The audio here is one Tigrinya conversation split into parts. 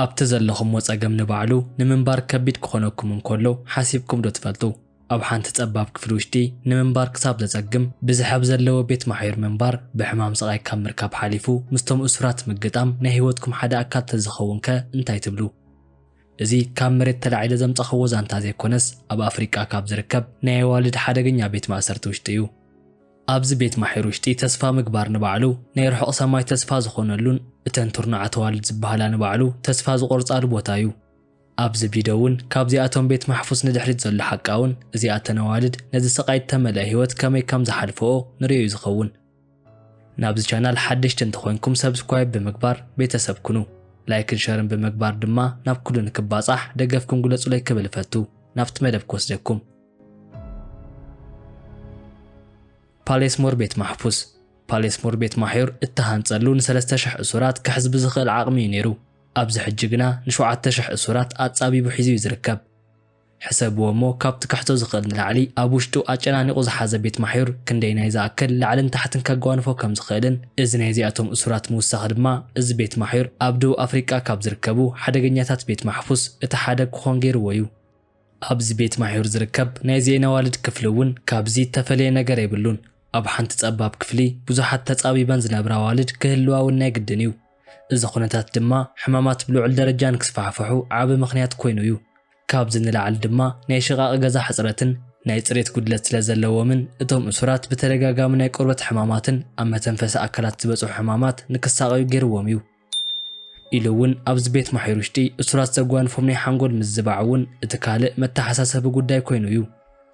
ኣብቲ ዘለኹምዎ ጸገም ንባዕሉ ንምንባር ከቢድ ክኾነኩም እንከሎ ሓሲብኩም ዶ ትፈልጡ? ኣብ ሓንቲ ጸባብ ክፍሊ ውሽጢ ንምንባር ክሳብ ዘጸግም፣ ብዝሒ ኣብ ዘለዎ ቤት ማሕዩር ምንባር፣ ብሕማም ስቓይ ካብ ምርካብ ሓሊፉ ምስቶም እሱራት ምግጣም ናይ ህይወትኩም ሓደ ኣካል ተዝኸውን ከ እንታይ ትብሉ? እዚ ካብ መሬት ተላዒለ ዘምጻኽዎ ዛንታ ዘይኮነስ፣ ኣብ ኣፍሪቃ ካብ ዝርከብ ናይ ኣዋልድ ሓደገኛ ቤት ማእሰርቲ ውሽጢ እዩ። ኣብዚ ቤት ማሕዩር ውሽጢ ተስፋ ምግባር ንባዕሉ ናይ ርሑቕ ሰማይ ተስፋ ዝኾነሉን፣ እተን ትርኑዓት ኣዋልድ ዝበሃላ ንባዕሉ ተስፋ ዝቖርጻሉ ቦታ እዩ። ኣብዚ ቪድዮ እውን ካብዚኣቶም ቤት ማሕፉስ ንድሕሪት ዘሎ ሓቃውን እዚኣተን ኣዋልድ ነዚ ስቓይ እተመልአ ህይወት ከመይ ከም ዝሓልፈኦ ንርእዮ እዩ ዝኸውን። ናብዚ ቻናል ሓደሽቲ እንተኾይንኩም ሰብስክራይብ ብምግባር ቤተሰብ ኩኑ። ላይክን ሸርን ብምግባር ድማ ናብ ኩሉ ንክባጻሕ ደገፍኩም ግለጹለይ ክብል እፈቱ። ናብቲ መደብ ክወስደኩም። ፓሌስሞር ቤት ማሕፉስ። ፓሌስሞር ቤት ማሕዩር እተሃንጸሉ ንሰለስተ ሽሕ እሱራት ክሕዝ ብዝኽእል ዓቕሚ እዩ ነይሩ። ኣብዚ ሕጂ ግና ንሸውዓተ ሽሕ እሱራት ኣጻቢቡ ሒዙ እዩ ዝርከብ። ሕሰብዎ እሞ፣ ካብቲ ክሕዞ ዝኽእል ንላዕሊ ኣብ ውሽጡ ኣጨናኒቑ ዝሓዘ ቤት ማሕዩር ክንደይ ናይ ዝኣክል ላዕልን ታሕትን ከጓንፎ ከም ዝኽእልን፣ እዚ ናይዚኣቶም እሱራት ምውሳኽ ድማ፣ እዚ ቤት ማሕዩር ኣብ ደቡብ ኣፍሪቃ ካብ ዝርከቡ ሓደገኛታት ቤት ማሕፉስ እቲ ሓደ ክኾን ገይርዎ እዩ። ኣብዚ ቤት ማሕዩር ዝርከብ ናይዚኤን ኣዋልድ ክፍሊ እውን ካብዚ እተፈለየ ነገር የብሉን። ኣብ ሓንቲ ጸባብ ክፍሊ ብዙሓት ተጻቢበን ዝነብራ ኣዋልድ ክህልዋ እውን ናይ ግድን እዩ። እዚ ኩነታት ድማ ሕማማት ብልዑል ደረጃ ንክስፋሕፍሑ ዓቢ ምኽንያት ኮይኑ እዩ። ካብዚ ንላዕሊ ድማ ናይ ሽቓቕ ገዛ ሕጽረትን ናይ ጽሬት ጉድለት ስለ ዘለዎምን እቶም እሱራት ብተደጋጋሚ ናይ ቆርበት ሕማማትን ኣብ መተንፈሲ ኣካላት ዝበጽሑ ሕማማት ንክሳቐዩ ገይርዎም እዩ። ኢሉ እውን ኣብዚ ቤት ማሕዩር ውሽጢ እሱራት ዘጓንፎም ናይ ሓንጎል ምዝባዕ እውን እቲ ካልእ መተሓሳሰቢ ጉዳይ ኮይኑ እዩ።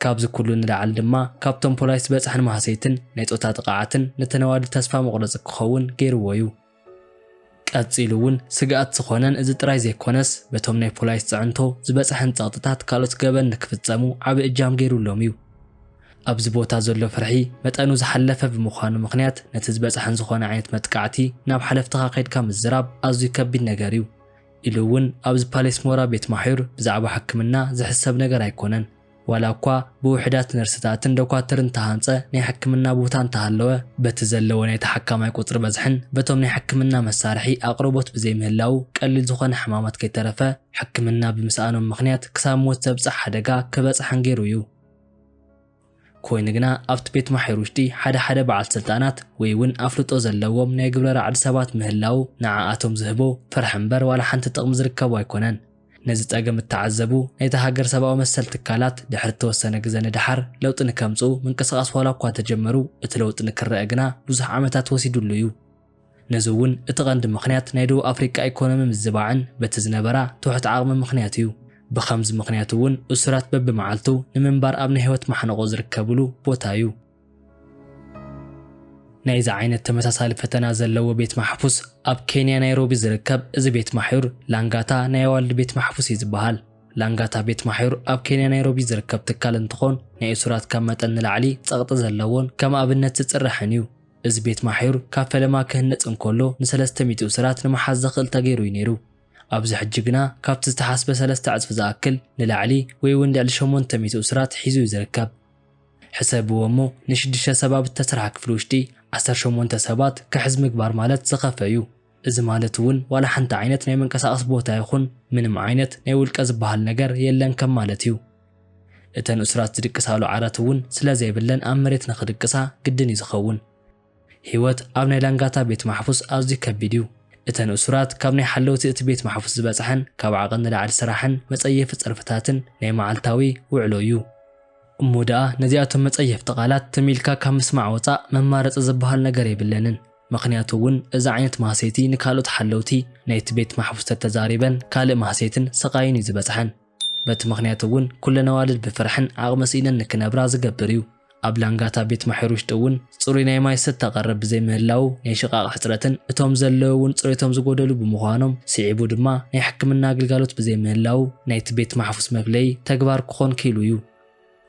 ካብዚ ኩሉ ንላዕሊ ድማ ካብቶም ፖላይስ ዝበጽሐን ማህሰይትን ናይ ጾታ ጥቕዓትን ነተን ኣዋልድ ተስፋ መቑረጺ ክኸውን ገይርዎ እዩ። ቀጺሉ እውን ስግኣት ዝኾነን እዚ ጥራይ ዘይኮነስ በቶም ናይ ፖላይስ ጽዕንቶ ዝበጽሐን ጸቕጥታት ካልኦት ገበን ንክፍጸሙ ዓቢ እጃም ገይሩሎም እዩ። ኣብዚ ቦታ ዘሎ ፍርሒ መጠኑ ዝሓለፈ ብምዃኑ ምኽንያት ነቲ ዝበጽሐን ዝኾነ ዓይነት መጥቃዕቲ ናብ ሓለፍትኻ ከይድካ ምዝራብ ኣዝዩ ከቢድ ነገር እዩ። ኢሉ እውን ኣብዚ ፓሌስሞራ ቤት ማሕዩር ብዛዕባ ሕክምና ዝሕሰብ ነገር ኣይኮነን። ዋላ እኳ ብውሕዳት ነርስታትን ዶኳትርን ተሃንጸ ናይ ሕክምና ቦታ እንተሃለወ፣ በቲ ዘለዎ ናይ ተሓካማይ ቁጽሪ በዝሕን በቶም ናይ ሕክምና መሳርሒ ኣቕርቦት ብዘይምህላዉ ቀሊል ዝኾነ ሕማማት ከይተረፈ ሕክምና ብምስኣኖም ምኽንያት ክሳብ ሞት ዘብጽሕ ሓደጋ ክበጽሐን ገይሩ እዩ። ኮይኑ ግና ኣብቲ ቤት ማሕዩር ውሽጢ ሓደ ሓደ በዓል ስልጣናት ወይ እውን ኣፍልጦ ዘለዎም ናይ ግብረ ራዕዲ ሰባት ምህላዉ ንዓኣቶም ዝህቦ ፍርሒ እምበር ዋላ ሓንቲ ጥቕሚ ዝርከቦ ኣይኮነን። ነዚ ጸገም እተዓዘቡ ናይታ ሃገር ሰብኣዊ መሰል ትካላት ድሕሪ እተወሰነ ግዘ ንደሓር ለውጢ ንከምጽኡ ምንቅስቓስ ዋላ እኳ ተጀመሩ እቲ ለውጢ ንክረአ ግና ብዙሕ ዓመታት ወሲዱሉ እዩ። ነዚ እውን እቲ ቀንዲ ምኽንያት ናይ ደቡብ ኣፍሪቃ ኢኮኖሚ ምዝባዕን በቲ ዝነበራ ትሑት ዓቕሚ ምኽንያት እዩ። ብኸምዚ ምኽንያት እውን እሱራት በብመዓልቱ ንምንባር ኣብ ናይ ህይወት ማሕነቖ ዝርከብሉ ቦታ እዩ። ናይዚ ዓይነት ተመሳሳሊ ፈተና ዘለዎ ቤት ማሕፉስ ኣብ ኬንያ ናይሮቢ ዝርከብ እዚ ቤት ማሕዩር ላንጋታ ናይ ኣዋልድ ቤት ማሕፉስ እዩ ዝበሃል። ላንጋታ ቤት ማሕዩር ኣብ ኬንያ ናይሮቢ ዝርከብ ትካል እንትኾን ናይ እሱራት ካብ መጠን ንላዕሊ ጸቕጢ ዘለዎን ከም ኣብነት ዝጽርሕን እዩ። እዚ ቤት ማሕዩር ካብ ፈለማ ክህነጽ እንከሎ ንሰለስተ ሚእቲ እሱራት ንምሓዝ ዘኽእል ተገይሩ እዩ ነይሩ። ኣብዚ ሕጂ ግና ካብቲ ዝተሓስበ ሰለስተ ዕጽፊ ዝኣክል ንላዕሊ ወይ እውን ልዕሊ ሸሞንተ ሚእቲ እሱራት ሒዙ እዩ ዝርከብ። ሕሰብዎ እሞ ንሽዱሽተ ሰብ ኣብ እተሰርሓ ክፍሊ ውሽጢ ዓሰርተ ሸሞንተ ሰባት ክሕዝ ምግባር ማለት ዝኸፍአ እዩ። እዚ ማለት እውን ዋላ ሓንቲ ዓይነት ናይ መንቀሳቐሲ ቦታ ይኹን ምንም ዓይነት ናይ ውልቀ ዝበሃል ነገር የለን ከም ማለት እዩ። እተን እሱራት ዝድቅሳሉ ዓራት እውን ስለ ዘይብለን ኣብ መሬት ንኽድቅሳ ግድን እዩ ዝኸውን። ህይወት ኣብ ናይ ላንጋታ ቤት ማሕፉስ ኣዝዩ ከቢድ እዩ። እተን እሱራት ካብ ናይ ሓለውቲ እቲ ቤት ማሕፉስ ዝበጽሐን ካብ ዓቐን ንላዕሊ ስራሕን መጸየፊ ጸርፍታትን ናይ መዓልታዊ ውዕሎ እዩ። እሞ ደኣ ነዚኣቶም መጸየፍቲ ቃላት ትም ኢልካ ካብ ምስማዕ ወጻእ መማረጺ ዝበሃል ነገር የብለንን። ምኽንያቱ እውን እዚ ዓይነት ማህሰይቲ ንካልኦት ሓለውቲ ናይቲ ቤት ማሕፉስ ተተዛሪበን ካልእ ማህሰይትን ስቓይን እዩ ዝበጽሐን። በቲ ምኽንያት እውን ኩለን ኣዋልድ ብፍርሕን ዓቕሚ ስኢነን ንክነብራ ዝገብር እዩ። ኣብ ላንጋታ ቤት ማሕዩር ውሽጢ እውን ጽሩይ ናይ ማይ ዝስተ ቀረብ ብዘይምህላዉ ናይ ሽቓቕ ሕጽረትን እቶም ዘለዉ እውን ጽሬቶም ዝጎደሉ ብምዃኖም ስዒቡ ድማ ናይ ሕክምና ኣገልጋሎት ብዘይምህላዉ ናይቲ ቤት ማሕፉስ መፍለዪ ተግባር ክኾን ክኢሉ እዩ።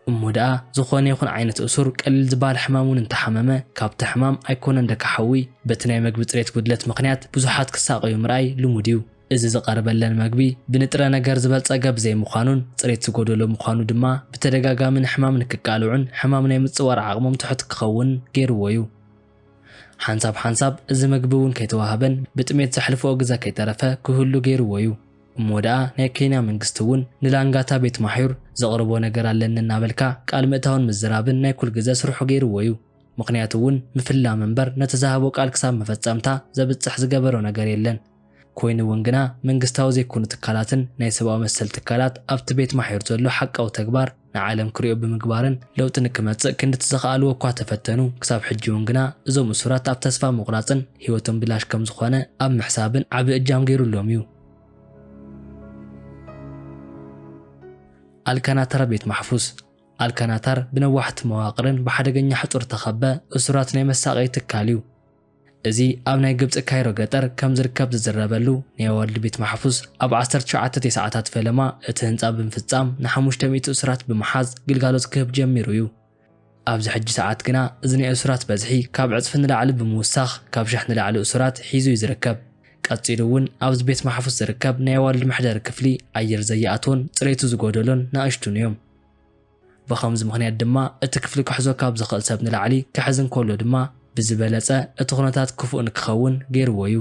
እሞ ደኣ ዝኾነ ይኹን ዓይነት እሱር ቀሊል ዝበሃል ሕማም እውን እንተሓመመ ካብቲ ሕማም ኣይኮነን ደቂ ሓዊ በቲ ናይ መግቢ ጽሬት ጉድለት ምኽንያት ብዙሓት ክሳቐዩ ምርኣይ ልሙድ እዩ። እዚ ዝቐርበለን መግቢ ብንጥረ ነገር ዝበልጸገ ብዘይምዃኑን ጽሬት ዝጎደሎ ምዃኑ ድማ ብተደጋጋሚ ንሕማም ንክቃልዑን ሕማም ናይ ምጽዋር ዓቕሞም ትሑት ክኸውን ገይርዎ እዩ። ሓንሳብ ሓንሳብ እዚ ምግቢ እውን ከይተዋህበን ብጥሜት ዘሕልፍኦ ግዘ ከይተረፈ ክህሉ ገይርዎ እዩ። እሞ ደኣ ናይ ኬንያ መንግስቲ እውን ንላንጋታ ቤት ማሕዩር ዘቕርቦ ነገር ኣለኒ እናበልካ ቃል ምእታውን ምዝራብን ናይ ኩል ግዘ ስርሑ ገይርዎ እዩ። ምኽንያቱ እውን ምፍላም እምበር ነቲ ዝሃቦ ቃል ክሳብ መፈጸምታ ዘብጽሕ ዝገበሮ ነገር የለን። ኮይኑ እውን ግና መንግስታዊ ዘይኮኑ ትካላትን ናይ ሰብኣዊ መሰል ትካላት ኣብቲ ቤት ማሕዩር ዘሎ ሓቃዊ ተግባር ንዓለም ክሪኦ ብምግባርን ለውጢ ንክመጽእ ክንድቲ ዝኸኣልዎ እኳ ተፈተኑ፣ ክሳብ ሕጂ እውን ግና እዞም እሱራት ኣብ ተስፋ ምቑራጽን ህይወቶም ብላሽ ከም ዝኾነ ኣብ ምሕሳብን ዓቢ እጃም ገይሩሎም እዩ። ኣልካናታር ቤት ማሕፉስ። ኣልካናታር ብነዋሕቲ መዋቕርን ብሓደገኛ ሕጹር ተኸበ እሱራት ናይ መሳቐይ ትካል እዩ። እዚ ኣብ ናይ ግብጺ ካይሮ ገጠር ከም ዝርከብ ዝዝረበሉ ናይ ኣዋልድ ቤት ማሕፉስ ኣብ ዓሰርተ ትሽዓተ ሰዓታት ፈለማ እቲ ህንጻ ብምፍጻም ንሓሙሽተ ሚእቲ እሱራት ብምሓዝ ግልጋሎት ክህብ ጀሚሩ እዩ። ኣብዚ ሕጂ ሰዓት ግና እዚ ናይ እሱራት በዝሒ ካብ ዕጽፊ ንላዕሊ ብምውሳኽ ካብ ሽሕ ንላዕሊ እሱራት ሒዙ እዩ ዝርከብ። ቀጺሉ እውን ኣብዚ ቤት ማሕፉስ ዝርከብ ናይ ኣዋልድ መሕደሪ ክፍሊ ኣየር ዘይኣትዎን ጽሬቱ ዝጎደሎን ንኣሽቱን እዮም። ብኸምዚ ምኽንያት ድማ እቲ ክፍሊ ክሕዞ ካብ ዝኽእል ሰብ ንላዕሊ ክሕዝ እንከሎ ድማ ብዝበለጸ እቲ ኩነታት ክፉእ ንክኸውን ገይርዎ እዩ።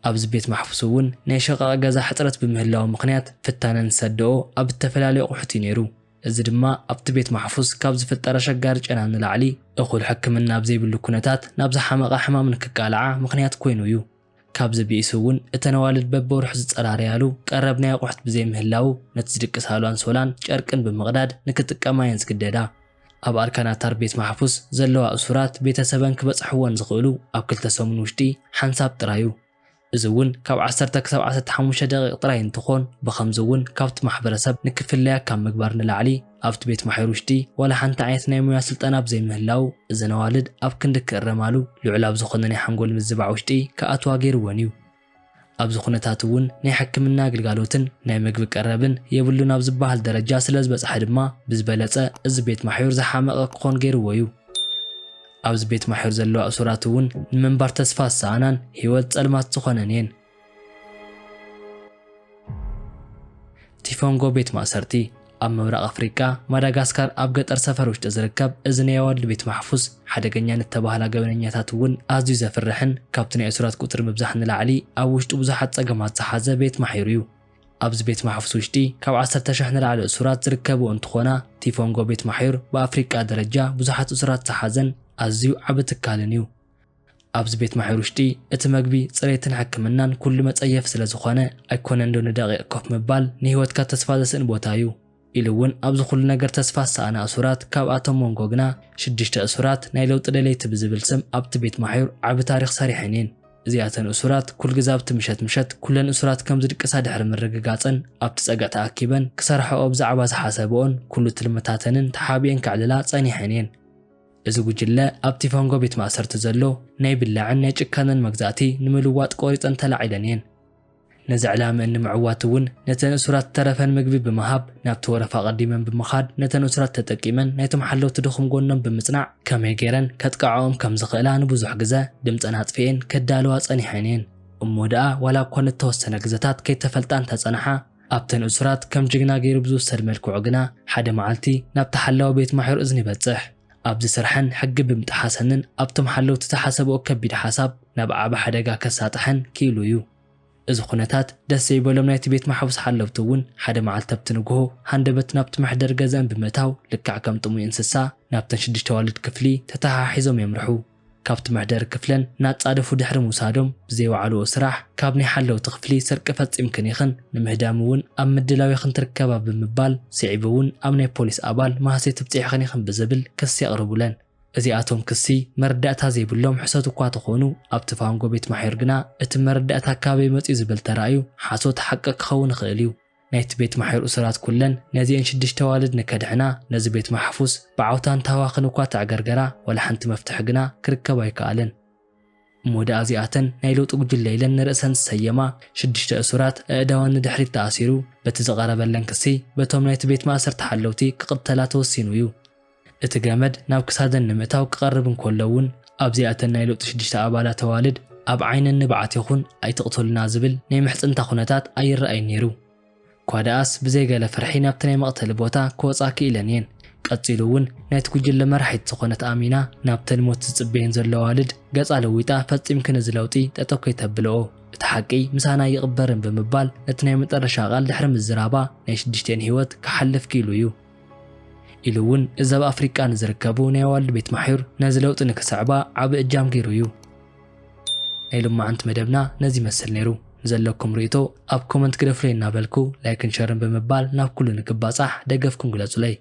ኣብዚ ቤት ማሕፉስ እውን ናይ ሸቓቕ ገዛ ሕጽረት ብምህላው ምኽንያት ፍታነን ሰደኦ ኣብ እተፈላለዩ ኣቑሑት እዩ ነይሩ። እዚ ድማ ኣብቲ ቤት ማሕፉስ ካብ ዝፍጠር ኣሸጋሪ ጨና ንላዕሊ እኹል ሕክምና ኣብ ዘይብሉ ኩነታት ናብ ዝሓመቐ ሕማም ንክቃልዓ ምኽንያት ኮይኑ እዩ። ካብዚ ብኢሱ እውን እተን ኣዋልድ በብወርሑ ዝጸራረያሉ ቀረብ ናይ ኣቑሑት ብዘይምህላዉ ነቲ ዝድቅሳሉ ኣንሶላን ጨርቅን ብምቕዳድ ንክጥቀማ እየን ዝግደዳ። ኣብ ኣልካናታር ቤት ማሕፉስ ዘለዋ እሱራት ቤተሰበን ክበጽሕወን ዝኽእሉ ኣብ ክልተ ሰሙን ውሽጢ ሓንሳብ ጥራይ እዩ። እዚ እውን ካብ ዓሰርተ ክሳብ ዓሰርተ ሓሙሽተ ደቂቕ ጥራይ እንትኾን ብኸምዚ እውን ካብቲ ማሕበረሰብ ንክፍለያ ካብ ምግባር ንላዕሊ ኣብቲ ቤት ማሕዩር ውሽጢ ዋላ ሓንቲ ዓይነት ናይ ሙያ ስልጠና ብዘይምህላዉ እዘን ኣዋልድ ኣብ ክንዲ ክእረማሉ ልዑል ኣብ ዝኾነ ናይ ሓንጎል ምዝባዕ ውሽጢ ክኣትዋ ገይርወን እዩ። ኣብዚ ኩነታት እውን ናይ ሕክምና ኣግልጋሎትን ናይ ምግቢ ቀረብን የብሉን ኣብ ዝበሃል ደረጃ ስለ ዝበጽሐ ድማ ብዝበለጸ እዚ ቤት ማሕዩር ዝሓመቐ ክኾን ገይርዎ እዩ። ኣብዚ ቤት ማሕዩር ዘለዋ እሱራት እውን ንምንባር ተስፋ ዝሰኣናን ህይወት ጸልማት ዝኾነን እየን። ቲፎንጎ ቤት ማእሰርቲ። ኣብ ምብራቕ ኣፍሪቃ ማዳጋስካር ኣብ ገጠር ሰፈር ውሽጢ ዝርከብ እዚ ናይ ኣዋልድ ቤት ማሕፉስ ሓደገኛ ንተባህላ ገበነኛታት እውን ኣዝዩ ዘፍርሕን ካብቲ ናይ እሱራት ቁጽሪ ምብዛሕ ንላዕሊ ኣብ ውሽጡ ብዙሓት ጸገማት ዝሓዘ ቤት ማሕዩር እዩ። ኣብዚ ቤት ማሕፉስ ውሽጢ ካብ ዓሰርተ ሽሕ ንላዕሊ እሱራት ዝርከቡ እንትኾና ቲፎንጎ ቤት ማሕዩር ብኣፍሪቃ ደረጃ ብዙሓት እሱራት ዝሓዘን ኣዝዩ ዓቢ ትካልን እዩ። ኣብዚ ቤት ማሕዩር ውሽጢ እቲ መግቢ፣ ጽሬትን ሕክምናን ኩሉ መጸየፍ ስለ ዝኾነ ኣይኮነን ዶ ንደቂቕ ኮፍ ምባል ንህይወትካ ተስፋ ዘስእን ቦታ እዩ ኢሉ እውን ኣብዚ ኩሉ ነገር ተስፋ ዝሰኣና እሱራት ካብኣቶም መንጎ ግና ሽዱሽተ እሱራት ናይ ለውጢ ደለይቲ ብዝብል ስም ኣብቲ ቤት ማሕዩር ዓቢ ታሪኽ ሰሪሐን እየን። እዚኣተን እሱራት ኩልግዜ ኣብቲ ምሸት ምሸት ኩለን እሱራት ከም ዝድቅሳ ድሕሪ ምርግጋጸን ኣብቲ ጸግዒ ተኣኪበን ክሰርሐኦ ብዛዕባ ዝሓሰብኦን ኩሉ ትልምታተንን ተሓቢኤን ከዕልላ ጸኒሐን እየን። እዚ ጉጅለ ኣብቲ ፋንጎ ቤት ማእሰርቲ ዘሎ ናይ ብላዕን ናይ ጭካነን መግዛእቲ ንምልዋጥ ቆሪጸን ተላዒለን እየን። ነዚ ዕላመአን ንምዕዋት እውን ነተን እሱራት ዝተረፈን ምግቢ ብምሃብ ናብቲ ወረፋ ቀዲመን ብምኻድ ነተን እሱራት ተጠቂመን ናይቶም ሓለውቲ ድኹም ጎኖም ብምጽናዕ ከመይ ገይረን ከጥቅዓኦም ከም ዝኽእላ ንብዙሕ ግዘ ድምጸን ኣጥፊኤን ከዳልዋ ጸኒሐን እየን። እሞ ደኣ ዋላ እኳ ንተወሰነ ግዘታት ከይተፈልጣ እንተጸንሓ ኣብተን እሱራት ከም ጅግና ገይሩ ብዝውሰድ መልክዑ ግና ሓደ መዓልቲ ናብቲ ሓላዊ ቤት ማሕዩር እዝኒ ይበጽሕ። ኣብዚ ስርሐን ሕጊ ብምጥሓሰንን ኣብቶም ሓለውቲ ዝሓሰብኦ ከቢድ ሓሳብ ናብ ዓቢ ሓደጋ ከሳጥሐን ክኢሉ እዩ። እዚ ኩነታት ደስ ዘይበሎም ናይቲ ቤት ማሕቡስ ሓለውቲ እውን ሓደ መዓልቲ ኣብቲ ንግሆ ሃንደበት ናብቲ መሕደሪ ገዘአን ብምእታው ልክዕ ከም ጥሙይ እንስሳ ናብተን ሽዱሽተ ኣዋልድ ክፍሊ ተተሓሒዞም የምርሑ። ካብቲ መሕደሪ ክፍለን እናጻደፉ ድሕሪ ምውሳዶም ብዘይወዓልዎ ስራሕ ካብ ናይ ሓለውቲ ክፍሊ ስርቂ ፈጺምክን ኢኽን ንምህዳም እውን ኣብ ምድላው ኢኽን ትርከባ ብምባል ስዒቡ እውን ኣብ ናይ ፖሊስ ኣባል ማህሴት ብጺሕኽን ኢኽን ብዝብል ክሲ የቕርቡለን። እዚኣቶም ክሲ መረዳእታ ዘይብሎም ሕሶት እኳ ተኾኑ ኣብቲ ፋንጎ ቤት ማሕዩር ግና እቲ መረዳእታ ካበይ መጺኡ ዝብል ተራእዩ ሓሶት ሓቂ ክኸውን ይኽእል እዩ። ናይቲ ቤት ማሕዩር እሱራት ኩለን ነዚኤን ሽዱሽተ ኣዋልድ ንከድሕና ነዚ ቤት ማሕፉስ ብዓውታን ታህዋኽን እኳ ተዕገርገራ ዋላ ሓንቲ መፍትሒ ግና ክርከብ ኣይከኣለን። እሞ ደኣ እዚኣተን ናይ ለውጢ ጉጅለ ኢለን ንርእሰን ዝሰየማ ሽዱሽተ እሱራት ኣእዳወን ንድሕሪት ተኣሲሩ በቲ ዝቐረበለን ክሲ በቶም ናይቲ ቤት ማእሰርቲ ሓለውቲ ክቕተላ ተወሲኑ እዩ። እቲ ገመድ ናብ ክሳደን ንምእታው ክቐርብ እንከሎ እውን ኣብዚኣተን ናይ ለውጢ ሽዱሽተ ኣባላት ኣዋልድ ኣብ ዓይነን ንብዓት ይኹን ኣይትቕተሉና ዝብል ናይ ምሕጽንታ ኩነታት ኣይረኣይን ነይሩ። እኳ ደኣስ ብዘይገለ ፍርሒ ናብቲ ናይ መቕተሊ ቦታ ክወጻ ክኢለን እየን። ቀጺሉ እውን ናይቲ ጉጅለ መራሒት ዝኾነት ኣሚና ናብተን ሞት ዝጽበየን ዘሎ ኣዋልድ ገጻ ለዊጣ ፈጺምክን እዚ ለውጢ ጠጠው ከይተብልኦ እቲ ሓቂ ምሳና ይቕበርን ብምባል ነቲ ናይ መጠረሻ ቃል ድሕሪ ምዝራባ ናይ ሽዱሽቲኤን ህይወት ክሓልፍ ክኢሉ እዩ። ኢሉ እውን እዚ ኣብ ኣፍሪቃ ንዝርከቡ ናይ ኣዋልድ ቤት ማሕዩር ነዚ ለውጢ ንክስዕባ ዓቢ እጃም ገይሩ እዩ። ናይ ሎማዓንቲ መደብና ነዚ ይመስል ነይሩ። ንዘለኩም ርእይቶ ኣብ ኮመንት ግደፉለይ እናበልኩ ላይክን ሸርን ብምባል ናብ ኩሉ ንክባጻሕ ደገፍኩም ግለጹለይ።